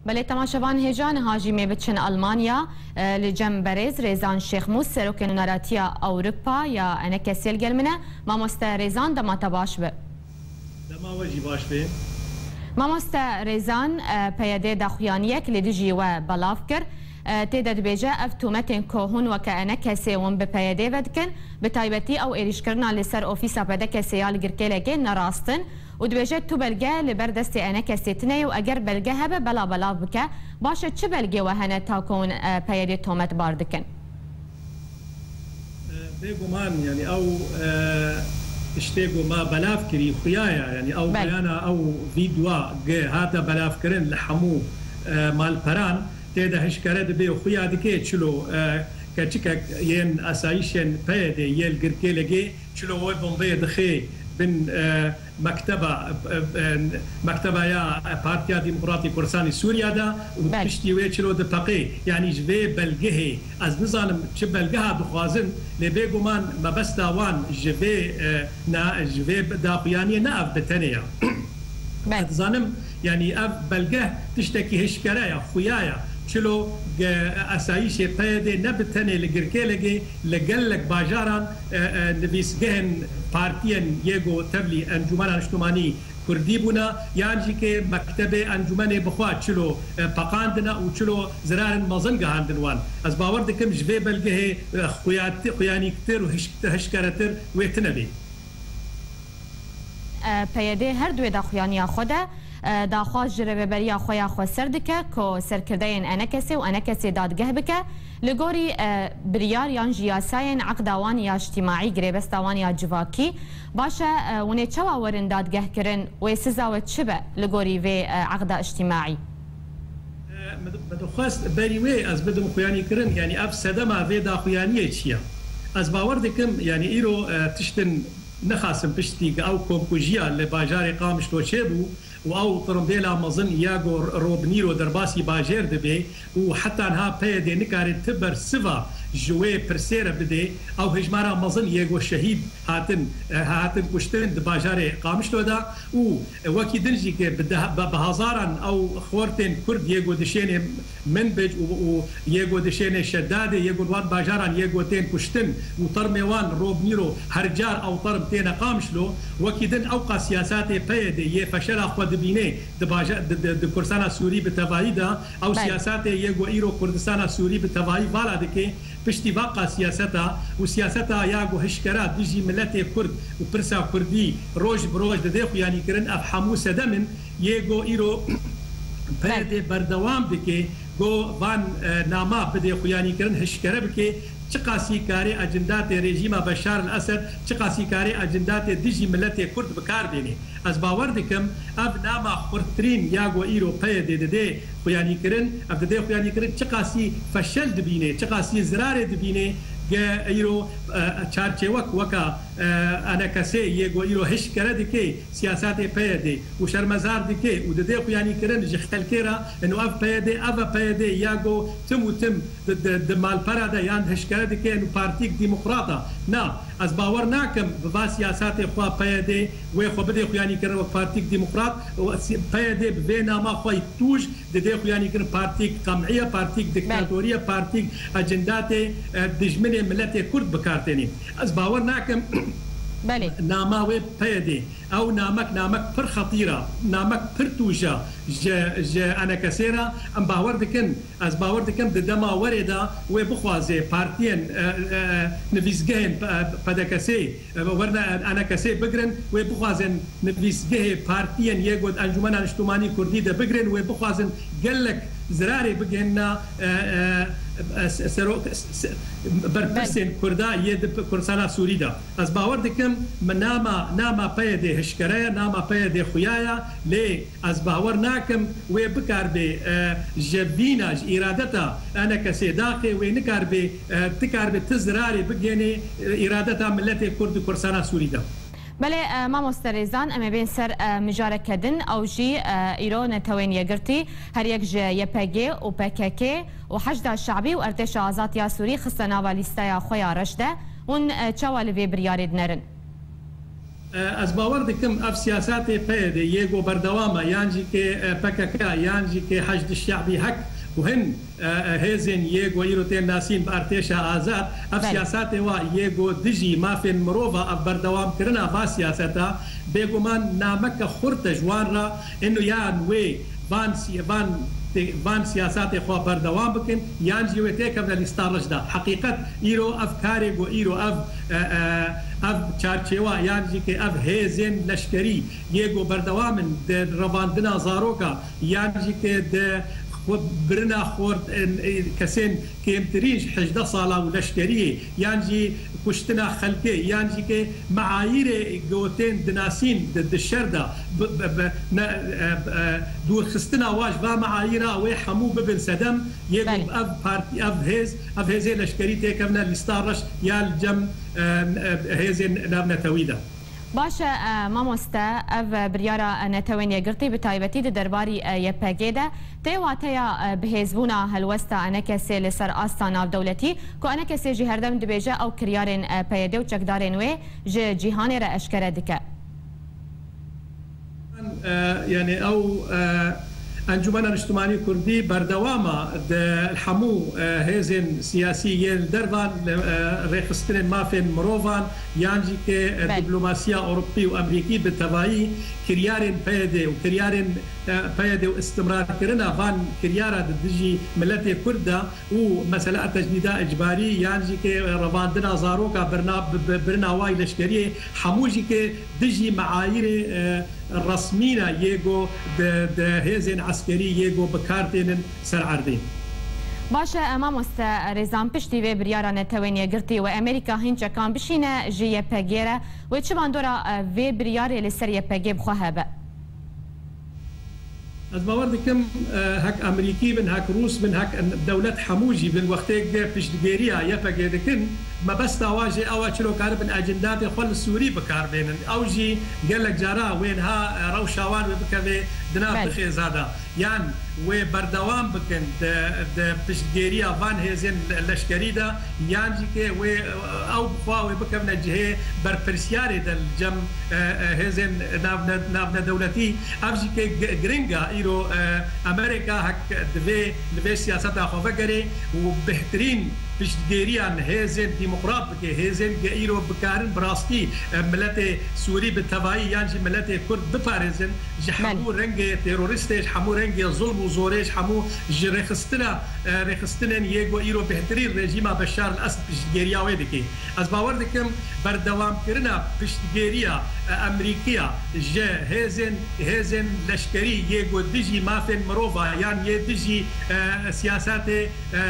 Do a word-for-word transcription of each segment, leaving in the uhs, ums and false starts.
Belê, temaşevan hêja niha jî mê biçin Almanya, e, li cem berêz Rêzan Şêxmûs, serokê nûneratiya Ewropa ya ENKSê li gel min e. Mamoste Rêzan, dema te baş be. Dema we jî baş be. Mamoste Rêzan, e, PYD daxuyaniyek li dijî we belav kir. E, tê de dibêje, ev tometên ku hûn weke ENKSê hûn bi PYD ve dikin, bi taybetî ew êrîşkirina li ser ofîsa PDKSê ya li Girkêlekê ne rast in. Û dibêje, tu belge li ber destê ENKSê tine ye û eger belge hebe, bela belav bike. Baş e, çi belgê we hene ta ku hûn, e, PYDê tometbar dikin? E, bêguman, yanî ew, e, tiştê ku me belav kirî xuya ye, yanî ew Belê. beyana ew vîdwa ge hate belavkirin li hemû, e, malperan tê de hişkere dibe û xuya dike çilo, e, keçikek yên asayîşên PYDê yê li Girkêlekê çilo wê bombeyê dixê bin, e, mekteba, e, e, mekteba ya Partiya Demokratî Kurdistanê Sûriya de û Belê. piştî wê çilo dipeqê. Yanî ji vê belgehê, ez nizanim çi belgeha dixwazin, lê bêguman mebesta wan ji vê, e, na, ji vê daxuyaniyê ne ev bi tenê ye. Belê. Ez dizanim, yanî ev belgeh tiştekî hişkere ye, xuya ye. Çilo ge-, asayîşê PYDê ne bi tenê li Girkêlekê, li gelek bajaran, e, e, nivîsgehên partiyên yê ku tevlî Encûmena Niştimanî Kurdî bûna, yan jî ke mektebê encûmenê bi xwe çilo, e, peqandine û çilo zirarên mezin gihandin wan. Ez bawer dikim ji vê belgehê, e, xuyat-, xuyanîktir û hişk-, hişkeretir wê tine bê. E, PYD her duê daxuyaniya xwe de, e, daxwaz ji rêveberiya xwe ya xweser dike ku serkirdeyên ENKSê û ENKSê dadgeh bike. Li gorî, e, biryar yan jî yasayên eqda wan ya îctîmaî, girêbesta wan ya civakî, baş e, e, hûn ê çawa werin dadgehkirin? Wê siza we çi be li gorî vê, e, eqda îctîmaî? E, min, min dixwest berî wê ez bidim xuyanîkirin, yanî ev sedema vê daxuyaniyê çi ye? Ez bawer dikim, yanî îro, e, tiştin nexasim piştî ku ew komkujiya li bajarê Qamişlo çêbû û ew tirimbêla mezin ya ku robnîro derbasî bajêr dibe û heta niha PYDê nikare ti bersiva ji wê pirsê re bide, ew hejmara mezin yê ku şehîd hatin, e, hatin kuştin di bajarê Qamişlo de û wekî din jî ke bi deh-, bi, bi hezaran ew xortên Kurd yê ku dişênê Minbic û, û yê ku dişênê Şedadê, yê ku li wan bajaran yê ku tên kuştin û termê wan robnîro her car ew term têne Qamişlo, wekî din ew qas siyasatê PYDê yê feşela xwe dibînê di baja-, di, di, di Kurdistana Sûrî bi tevayî de, ew Belê. siyasatê yê ku îro Kurdistana Sûrî bi tevayî vala dike, piştî va qas siyaseta û siyaseta ya ku hişkera dijî miletê Kurd û pirsa Kurdî roj bi roj dide xuyanîkirin, ev hemû sedem in yê ku îro Belê. PYD berdewam dike, ku van, e, nama bide xuyanîkirin, hişkere bike, çiqasî karê ecindatê rejîma Beşar el Esed, çiqasî karê ecindatê dijî miletê Kurd bi kar bêne. Ez bawer dikim, ev nama xurttirîn ya ku îro PYD dide xuyanîkirin, ev dide xuyanîkirin, çiqasî feşel dibîne, çiqasî zirarê dibîne, ge îro, e, çarçewek weka, e, ENKSê yê ku îro hişkere dike, siyasatê PYDê û şermezar dike û dide xuyanîkirin ji xelkê re, ino ev PYD, ev e PYD ya ku tim û tim di, di, di malpera de yan hişkere dike, ino partîk demokrat e. Na, ez bawer nakim bi va siyasatê xwe PYD, wê xwe bide xuyanîkirin wek partîk demokrat, û si-, PYD bi vê nama xwe tûj dide xuyanîkirin partîk qem'î ye, partîk Belê. diktatorî ye, partîk ecindatê, e, dijminê miletê Kurd bi kar têne. Ez bawer nakim Belê. nama wê PYD. Ew namek, namek pir xetîr e, namek pir tûj e ji, ji ENKSê re. Em bawer dikin, ez bawer dikim di dema werê de wê bixwaze partiyên, e, e, nivîsgehên P-, PDKSê, e, werine ENKSê bigirin, wê bixwazin nivîsgehê partiyên yê ku di Encûmena Niştimanî Kurdî de bigirin, wê bixwazin gelek zirarê bigihîne, e, e, e, se-, serok-, se-, berpirsên Kurda yê di Kurdistana Sûrî de. Ez bawer dikim, min nama, nama PYDê hişkere ye, nama PYDê xuya ye, lê ez bawer nakim wê bikar bê, e, ji vîna, ji îradeta ENKSê daxê wê nikar bê, e, tikar bê ti zirarê bigihîne, e, îradeta miletê Kurd di Kurdistana Sûrî de. Belê, e, mamoste Rêzan, em ê bên ser, e, mijareke din, ew jî, e, îro Netewên Yekgirtî, her yek ji YPG û PKK û Heşda Şebî û Artêşa Azad ya Sûrî xiste nava lîsteya xwe ya reş de. Hûn, e, çawa li vê biryarê dinerin? Ez bawer dikim ev siyasetê P Y D yê ku berdewam e, yan jî kê, e, P K K, yan jî kê Heşd Şe'bî Hek û hin, e, e, hêzên yê ku îro tên nasîn bi Artêşa Azad, ev Belê. siyasetê wa yê ku dijî mafên mirova ev berdewam kirina va siyaseta, bêguman nameke xurt e ji wan re, ino yan wê van sî-, van tê-, van siyasetê xwe berdewam bikin, yan jî wê têkevne lîsta reş de. Heqîqet, îro ev karê ku îro ev, e, e, ev çarçêwa, yan jî ke ev hêzên leşkerî yê ku berdewam in di revandina zaroka, yan jî ke di xwe birina xort, e, e, kesên kêmtirîn ji hejdeh sala û leşkeriyê, yan jî kuştina xelkê, yan jî ke meayîrê gotên dinasîn di, di şer de, bi, bi, bi, ne, e, e, dûrxistina wa ji va meayîra wê hemû bibin sedem, yê ku Belê. ev partî, ev hêz, ev hêzê leşkerî têkevne lîsta reş ya li cem, e, e, hêzên navnetewî de. Baş e, e, mamoste, ev, e, biryara, e, Netewên Yekgirtî bi taybetî di derbarî, e, Y P G de tê wateya, e, bihêzbûna helwesta E N K S'ê li ser asta navdewletî, ku E N K S jî herdem dibêje ew kiryarên, e, P Y D û çekdarên wê ji cîhanê re eşkere dike. E, yani ew, e, Encûmena Niştimanî Kurdî berdewam e di hemû, e, hêzên siyasî yên li dervan, e, rêxistinên mafên mirovan, yan jî ke, e, Belê. diplomasiya Ewropî û Amerîkî bi tevayî kiryarên P Y D û kiryarên, e, P Y D û istimrarkirina van kiryara di dijî miletê Kurd de û mesela tecnîda icbarî yan jî ke revandina zaroka birna, bi, bi, birina wayî leşkeriyê hemû jî ke dijî meayîrê, e, resmî ne yê ku di, di hêzên eskerî yê ku bi kar tênin ser erdê. Baş e, e, mamoste Rêzan, piştî vê biryara Netewên Yekgirtî wê Amerîka hîn çekan bişîne ji Y P G re, wê çi bandora, e, vê biryarê li ser Y P G bi xwe hebe? Ez bawer dikim, e, hek Amerîkî bin, hek Rûs bin, hek dewlet hemû jî bin, wextê ge piştgêriya Y P G dikin, mebesta wa jî ew e çilo karibin ecindatê xwe li Sûrî bi kar bênin. Ew jî gelek cara wê niha, e, rewşa wan wê bikeve di nav Belê. bixêza de. Yan wê berdewam bikin di, di piştgêriya van hêzên le-, leşkerî de, yan jî ke wê, e, ew bi xwe wê bikevine cihê berpirsiyarê de li cem, e, e, hêzên navne-, navnedewletî. Ev jî ke gi-, giring e, îro, e, Amerîka hek divê li vê siyaseta xwe vegerê û bêhtirîn piştgêriyan hêzên demokrat bike, hêzên ge îro bikarin bi rastî, e, miletê Sûrî bi tevayî yan jî miletê Kurd biparêzin ji Belê. hemû rengê terorîstê, ji hemû rengê zulm û zorê, ji hemû ji rêxistina, e, rêxistinên yê ku îro bêhtirîn rejîma Beşar el-Esed piştgêriya wê dike. Ez bawer dikim berdewamkirina piştgêriya, e, Amerîkiya ji hêzên, hêzên leşkerî yê ku dijî mafên mirova yan yê dijî, e, siyasetê, e,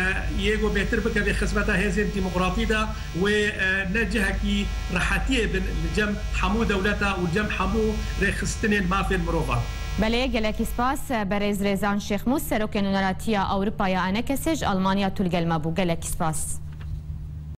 yê ku bêhtir bikeve xizmeta hêzên demokratî de wê, e, ne cihekî rehetiyê bin li cem hemû dewleta û cem hemû rêxistinên mafên mirovan. Belê, gelekî spas. Berêz Rêzan Şêxmûs, Serokê Nûneratiya Ewropa ya E N K S ji Almanya tu li gel me bû. Gelekî spas.